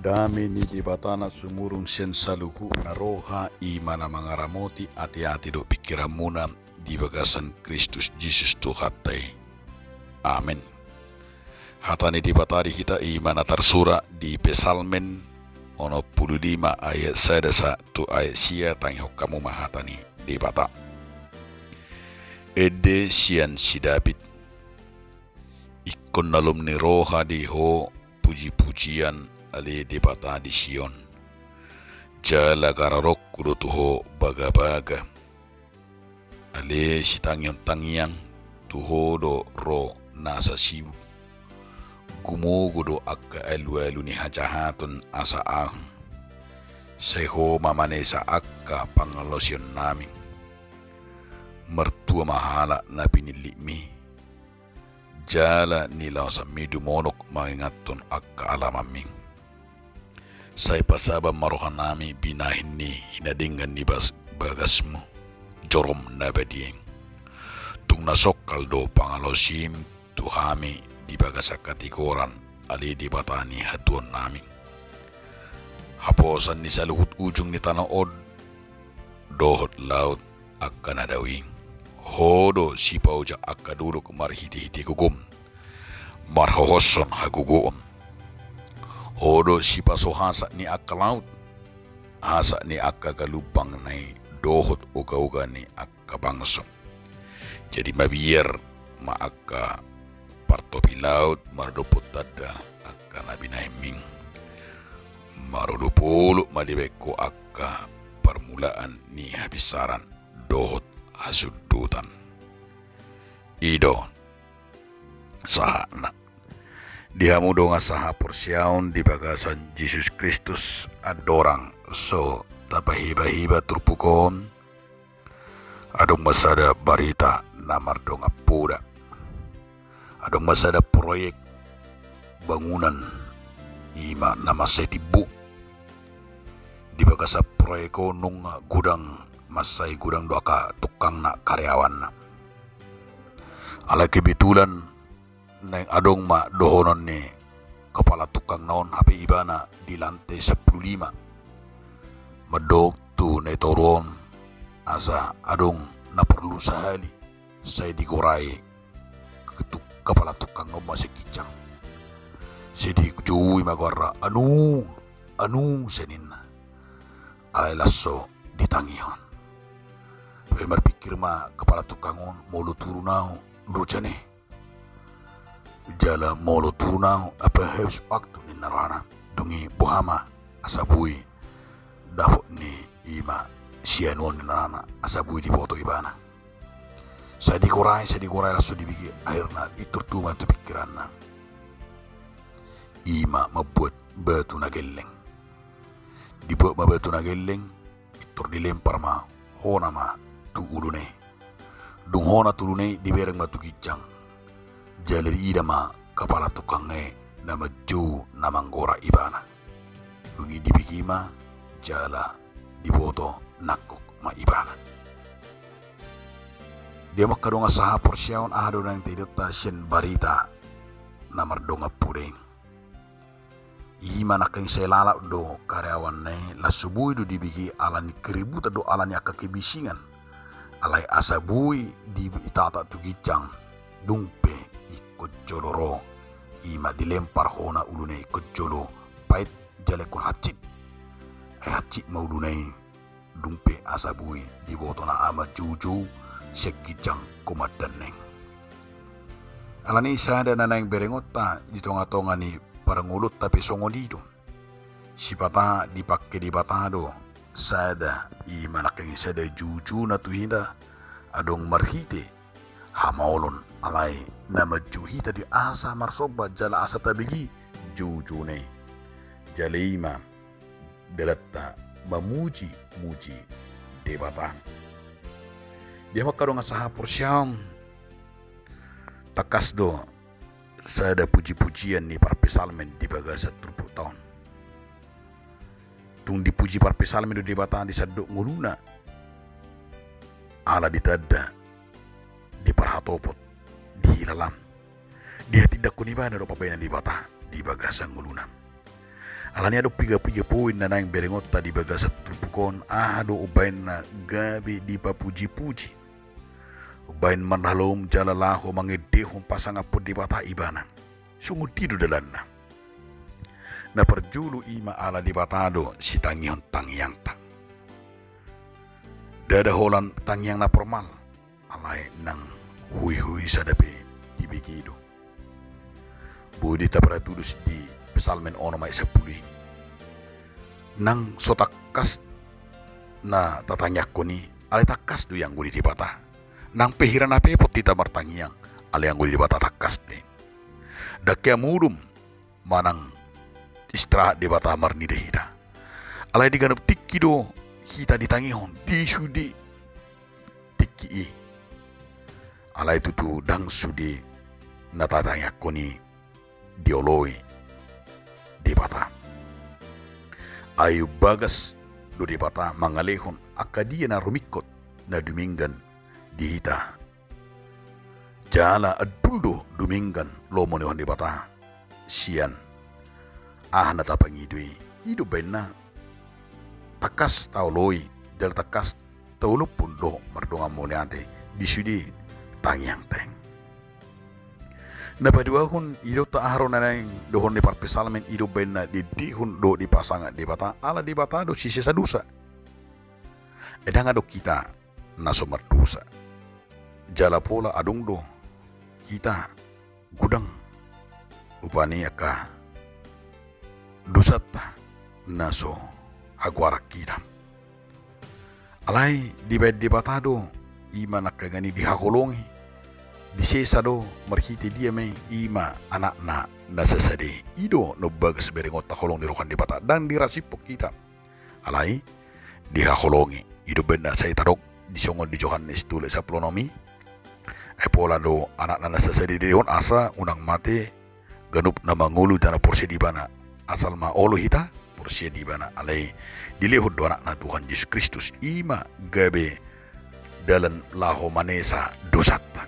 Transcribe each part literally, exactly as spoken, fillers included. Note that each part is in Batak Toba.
Dame ni Debata na sumurung sian saluhutna roha, i ma na mangaramoti ateate dohot pingkiranmuna di bagasan Kristus Jesus Tuhanta i. Amen. Hata ni Debata di hita i ma na tarsurat di Psalmen onom pulu lima ayat sada sahat tu ayat sia. Tangihon hamu ma hata ni Debata. Ende sian si David. Ingkon na lomo ni roha di ho pujipujian, ale Debata di Sion. Jala gararonku do tu ho bagabaga. Ale sitangihontangiang, tu ho do ro nasa sibuk. Gumogo do angka alualu ni hajahaton asa ahu. Sai ho ma manesa angka pangalaosionnami. Martua ma halak na pinillitmi. Jala nilaosanmi dumonok mangingathon angka alamanmi. Sai pasaban ma rohanami binahen ni hinadenggan ni bas-, bagasmu, jorom na badia i. Tung na songkal do pangalaosim tu hami di bagasan hatigoran, ale Debata ni hatuaonnami. Haposan ni saluhut ujung ni tano on, dohot laut angka na dao i. Ho do sipaojak angka dolok marhitehite gogom, marhohoshon hagogoon. Ho do sipaso hasat ni angka laut, hasat ni angka galumbang na i dohot ogaoga ni angka bangso. Jadi mabiar ma angka partopi laut maradophon tanda angka na binahenmi. Maradophon oluk ma dibahen ho angka parmulaan ni habinsaran dohot hasundutan. I do sahatna. Di hamu dongan sahaporseaon di bagasan Jesus Kristus, andorang so tapahibaheba turpuk on, adong ma sada barita na mardongan poda. Adong ma sada proyek bangunan, i ma na mansai timbo. Di bagasan proyek on nunga godang, mansai godang do angka tukangna, karyawanna. Alai kebetulan naeng adong ma dohonon ni kepala tukangna on, hape ibana di lantai sampulu lima. Mandok tu na i toru on asa adong na porlu sahali sai digorai ketuk-, kepala tukangna on ma sian ginjang. Sai dijoujou i ma goarna, "Anu, anu," sai ninna. Alai las so ditangihon. Pe marpingkir ma kepala tukang on, "Molo turun ahu, loja ne. Jala molo turun ahu, apa habis waktu," ninna rohana. Dung i boha ma asa boi dapot ni i ma sianuon ninna rohana, asa boi diboto ibana. Sai digorai, sai digorai, las so dibege, akhirna pintor tu ma tu pingkiranna. I ma mambuat batu na gelleng. Dibuat ma batu na gelleng, pintor dilempar ma hona ma tu uluna i. Dung hona tu uluna i, dibereng ma tu ginjang. Jala diida ma kepala tukangna i na manjou na manggora ibana. Dung i dibege ma jala diboto nangkok ma ibana. Di hamu angka dongan sahaporseaon, aha do naeng taidonta sian barita na mardongan poda i? I ma nangkin sai lalap do karyawanna i, las so boi do dibege ala ni keributan dohot ala ni angka kebisingan. Alai asa boi ditata tu ginjang, dung pe ingkon jolo ro, i ma dilempar hona uluna i ingkon jolo pait jala ingkon hansit. Ai hansit ma uluna i. Dung pe asa boi diboto na ama joujou sian ginjang komandanna i. Alani i sada na naeng berengonta di tongatonga ni parngoluonta pe songon i do. Sipata dipangke Debata do sada, i ma nangkin sada joujouna tu hita, adong marhite hamaolon, alai na manjou hita do i asa marsomba jala asa tabege joujouna i. Jala i ma dalanta mamujimuji Debata. Di hamu angka dongan sahaporseaon, tangkas do sada pujipujian ni parpsalmen di bagasan turpukta on. Tung dipuji parpsalmen do Debata di sandok ngoluna, ala ditanda, diparhatopot, dihilalang, dihatindangkon ibana do pambahenan ni Debata di bagasan ngoluna. Alani adong piga-piga poin na naeng berengonta di bagasan turpuk on, aha do umbahen na gabe dipapuji-puji, umbahen marhalom jala laho mangendehon pasangaphon Debata ibana. Songon dia do dalanna? Na parjolo i ma ala Debata do sitangihon tangiangta. Ndada holan tangiang na formal, alai nang huihui sada pe dibege do. Boi do hita paratudos di Psalmen onom ayat sampulu i. Nang so tangkas na tatangiangkon i, alai tangkas do ianggo ni Debata. Nang pe hira na pepot hita martangiang, alai ianggo ni Debata tangkas do i. Ndang hea modom manang istirahat Debata marnida hita. Alai di ganup tingki do hita ditangihon, di sude tingki i. Alai tutu ndang sude na tatangiangkon i dioloi Debata. Ai umbagas do Debata mangalehon angka dia na rumingkot na dumenggan di hita. Jala andul do dumenggan lomo ni Tuhan Debata sian aha na tapangido i. I do umbahen na tangkas taoloi, jala tangkas taolophon dohot mardongan mauliate di sude tangiangta i. Na paduahon, didok aha do na naeng dohonon ni parpsalmen, i do umbahen na diendehon dohot dipasangap Debata, ala Debata do sisesa dosa. Ndang adong hita na so mardosa. Jala pola adong do hita godang rupani angka dosanta na so hagoaran hita. Alai dibahen Debata do i ma nangkaningan i dihaholongi, disesa do marhite dia ma i, i ma Anakna na sasada i. I do na umbagas berengonta holong ni roha ni Debata, ndang dirasiphon hita. Alai dihaholongi. I do umbahen na sai tadok di songon di Johannes tolu ayat sampulu onom i. Ai pola do Anakna na sasada i dilehon asa unang mate ganup na mangolu jala porsea di Ibana. Asal ma olo hita porsea di Ibana, alai dilehon do Anakna Tuhan Jesus Kristus, i ma gabe dalan laho manesa dosanta.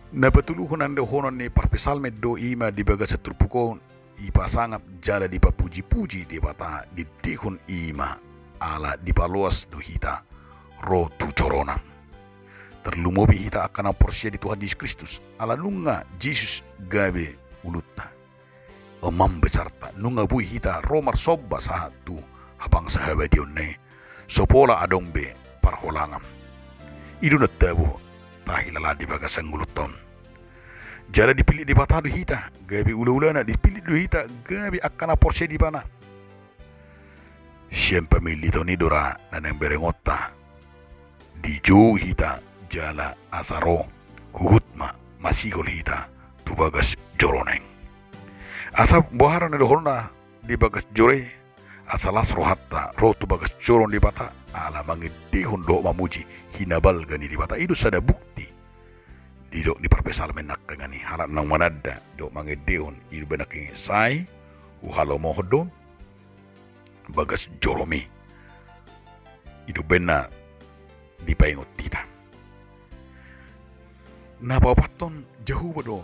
Na patoluhon na dohonon ni parpsalmen do i ma di bagasan turpuk on, dipasangap jala dipapuji-puji Debata, diendehon i ma ala dipaloas do hita ro tu joroNa. Tarlumobi hita angka na porsea di Tuhan Jesus Kristus, ala nunga Jesus gabe ulunta, imam besarta, nunga boi hita ro marsomba sahat tu habangsa habadiaonna i, so pola adong be parholangan. I do na tabo tahilala di bagasan ngolunta on. Jala dipillit Debata do hita gabe ula-ulana, dipillit do hita gabe angka na porsea di Ibana. Sian pamilliton i do ra na naeng berengonta dijou hita jala asa ro huhut ma masihol hita tu bagas joroNa i. Asa boha do na dohononna di bagas joro i? Asa las rohanta ro tu bagas joro ni Debata ala mangendehon dohot mamuji hinabalga ni Debata. I do sada bukti didok ni parpsalmen nangkaningan i, halak na mananda dohot mangendehon, i do umbahen nangkaningan i sai huhalomohon do bagas joroMi. I do umbahen na dipaingot hita. Na paopathon, Jahowa do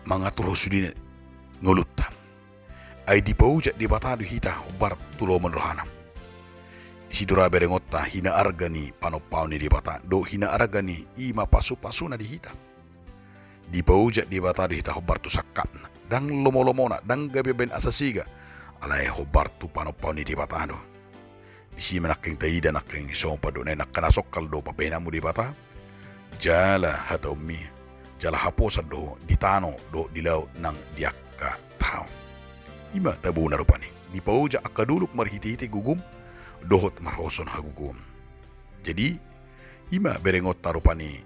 mangaturhon sude ngolunta. Ai dipaojak Debata do hita hombar tu lomo ni rohaNa. Disi do ra berengonta hinaarga ni panompaon ni Debata dohot hinaarga ni, i ma pasu-pasuNa di hita. Dipaojak Debata do hita hombar tu sangkapNa, ndang lomo-lomona, ndang gabe bahen asa sega, alai hombar tu panompaon ni Debata do. Disi ma nangkaning taida nangkaning songon pandok nai, angka na songkal do pambahenanmu Debata, jala hataonMi, jala haposan do di tano dohot di laut nang di angka tao. I ma tabona rupani, dipaojak angka dolok marhite-hite gogom dohot marhososhon hagogoon. Jadi i ma berengonta rupani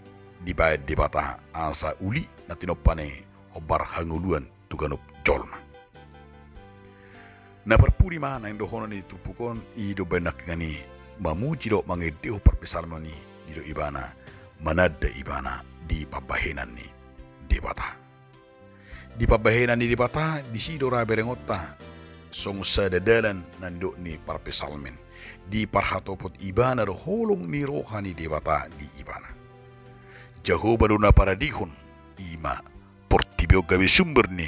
dibahen Debata asa uli na tinompaNa i hombar hangoluan tu ganup jolma. Na parpudi ma naeng dohonon ni turpuk on, i do umbahen nangkaningan i mamuji dohot mangendehon parpsalmen i, didok ibana mananda ibana di pambahenan ni Debata. Di pambahenan ni Debata, disi do ra berengonta songon sada dalan na nidok ni parpsalmen, diparhatopot ibana do holong ni roha ni Debata di ibana. Jahowa do na paradehon, i ma portibi on gabe sumber ni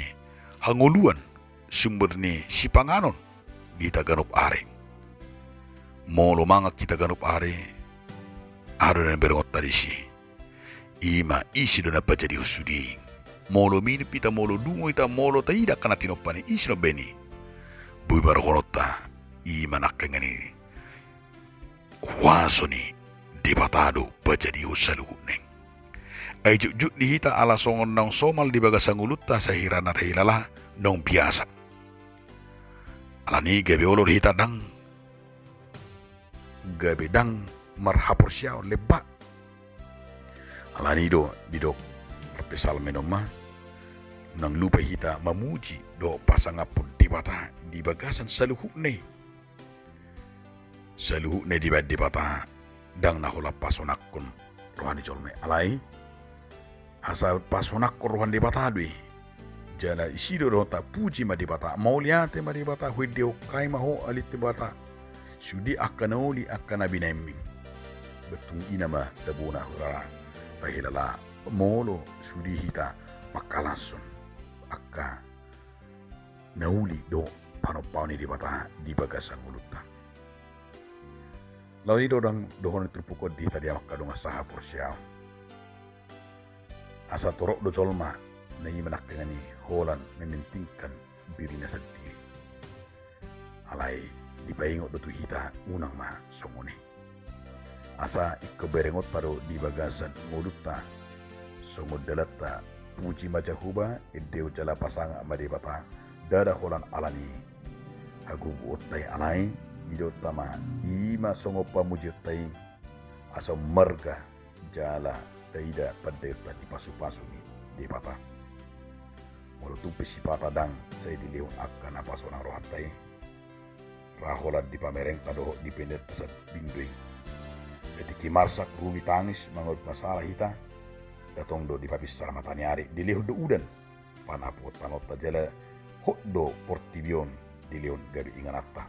hangoluan sumber ni sipanganon di hita ganup ari. Molo mangan hita ganup ari, aha do na niberengonta disi? I ma ise do na pajadihon sude i. Molo minum hita, molo dungo hita, molo taida angka na tinompa ni, ise do na baen i? Boi ma dohononta, i ma nangkaningan i huaso ni Debata do pajadihon saluhutna i. Ai jotjot di hita ala songon naung somal di bagasan ngolunta, sai hira na tahilala naung biasa. Alani i gabe olo do hita ndang, gabe ndang marhaporseaon, lemba. Alani i do didok parpsalmen on ma, unang lupa hita mamuji dohot pasangaphon Debata di bagasan saluhutna i. Saluhutna i dibaen Debata, ndang na holan pasonanghon roha ni jolma i. Alai asa pasonanghon roha ni Debata do i. Jala disi do dohononta, puji ma Debata, mauliate ma Debata, huendehon hami ma Ho ale Debata, sude angka na uli, angka na binaenmi. Ba tung i nama tabona hurang tahilala molo sude hita mangkalashon angka na uli dohot panompaon ni Debata di bagasan ngolunta. Laos i do ndang dohonon ni turpuk on di hita di hamu angka dongan sahaporseaon, asa torop do jolma na i ma nangkaningan i holan mementingkan dirina sandiri. Alai dipaingot do tu hita, unang ma songon i. Asa ingkon berengonta do di bagasan ngolunta songon dalanta: Puji ma Jahowa, endehon jala pasangap ma Debata, ndada holan ala ni hagogoonta i. Alai didokhonta ma, i ma songon pamujionta i, asa ummarga jala taida pandaionta di pasupasu ni Debata. Molo tung pe sipata ndang sai dilehon angka na pasonang rohanta i, ra holan di pamerengta dohot di pendeta sambing do i. Di tingki marsak, rumi, tangis, mangalului masalah hita, ndang tong do dipabinsar mataniari, dilehon do udan panapuhon tanonta, jala hot do portibi on dilehon gabe ingananta.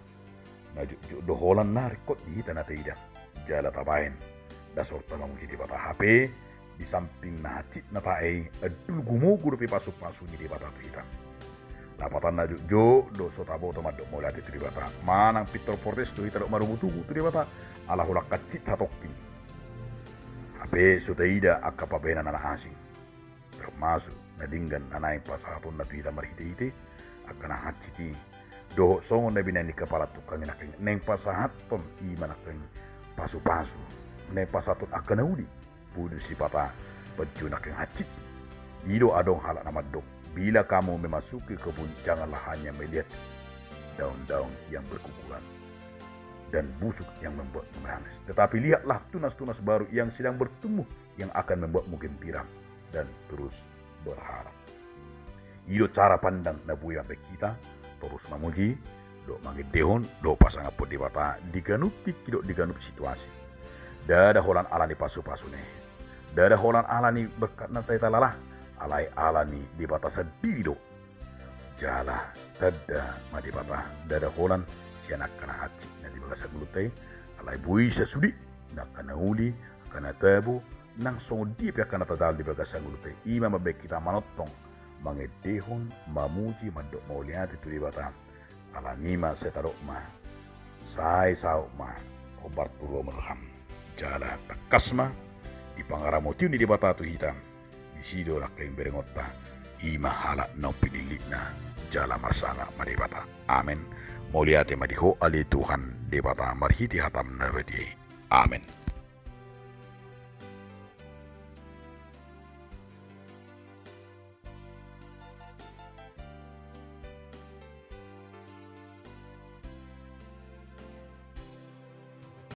Na jotjot do holan na ringkot di hita na taida jala tabaen, ndang saurta mamuji Debata. Hape di samping na hansit na tahe i, andul gumogo dope pasupasu ni Debata tu hita. Lapatanna, jotjot do so taboto mandok mauliate tu Debata manang pintor protes do hita dohot marungutungut tu Debata ala holan hansit satongkin. Hape so taida angka pambahenan na asing, termasuk na denggan na naeng pasahatonna tu hita marhitehite angka na hansit i, dohot songon na binaen ni kepala tukang i nangkin naeng pasahathon, i ma nangkin pasupasu, naeng pasahathon angka na uli. Boi do sipata panjou nangkin hansit. I do adong halak na mandok, "Bila kamu memasuki kebun, janganlah hanya melihat daun-daun yang berguguran dan busuk yang membuatmu menangis, tetapi lihatlah tunas-tunas baru yang sedang bertumbuh, yang akan membuatmu gembira dan terus berharap." I do cara pandang na boi mambahen hita torus mamuji dohot mangendehon dohot pasangaphon Debata di ganup tingki dohot di ganup situasi. Ndada holan ala ni pasupasuna i, ndada holan ala ni berkatna taida, alai ala ni Debata sandiri do. Jala tanda ma Debata, ndada holan sian angka na hansit na di bagasan ngolunta i, alai boi sasudena angka na uli, angka na tabo, nang songon dia pe angka na tajalo di bagasan ngolunta i. I ma mambahen hita manongtong mangendehon, mamuji, mandok mauliate tu Debata. Alani i ma sai tadok ma, sai saut ma hombar tu roha muna, jala tangkas ma di pangaramotion ni Debata tu hita. Disi do nangkin berengonta, i ma halak naung pinillitna jala marsangap ma Debata. Amen. Mauliate ma di Ho ale Tuhan Debata marhite hataM na badia i. Amen.